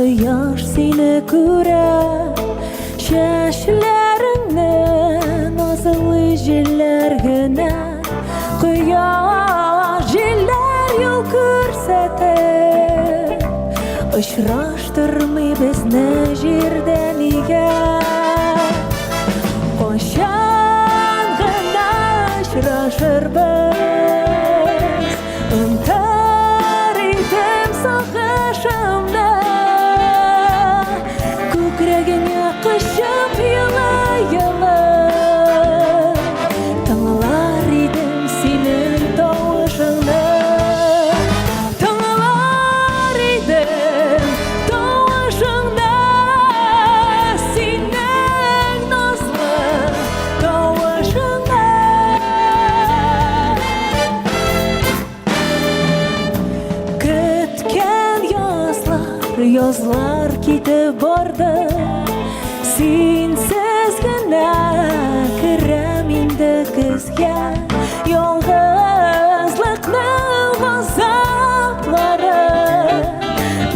Кояш сине күрә, чәчләреңне назлый җилләр генә. Кояш җилләр юл күрсәтеп, очраштырмый безне җирдә нигә? Кайчан гына очрашырбыз? Онтар идем сагышымны, Күкрәгеңә кочып елый-елый, Тыңлар идем синең тавышыңны. Тыңлар идем тавышыңны, Синең назлы тавышыңны. Көткән язлар, язлар китеп барды. Синсез генә керәм инде көзгә. Ялгызлыкның газаплары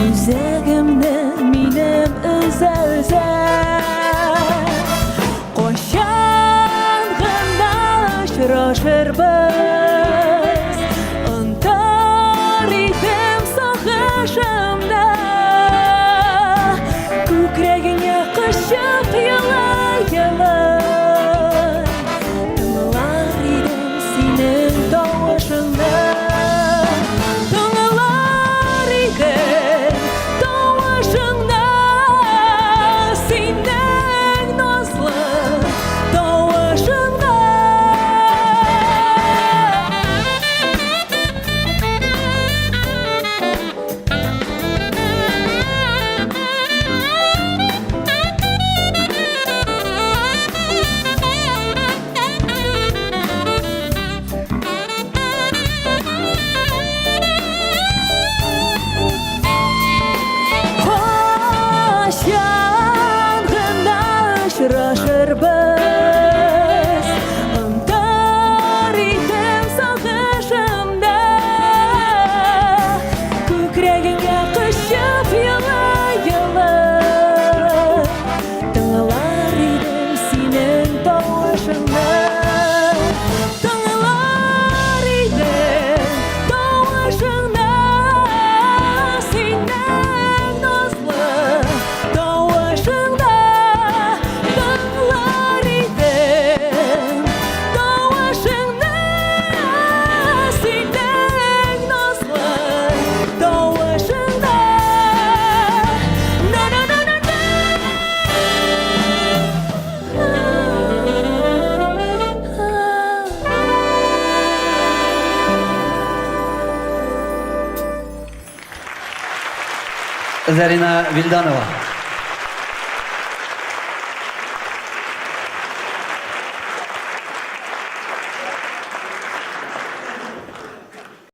үзәгемне минем өзә-өзә. Кайчан гына очрашырбыз, Онтар идем сагышымны. Күкрәгеңә кочып елый-елый, Тыңлар идем синең тавышыңны. Тыңлар идем тавышыңны, синең назлы тавышыңны. Кайчан гына очрашырбыз, Онтар идем сагышымда. Күкрәгеңә кочып елый-елый, Тыңлар идем синең тавышыңны. Тыңлар идем тавышыңны, синең назлы тавышыңны. Тыңлар идем тавышыңны, синең назлы тавышыңны. На-на-на-на-на. Зарина Вильданова.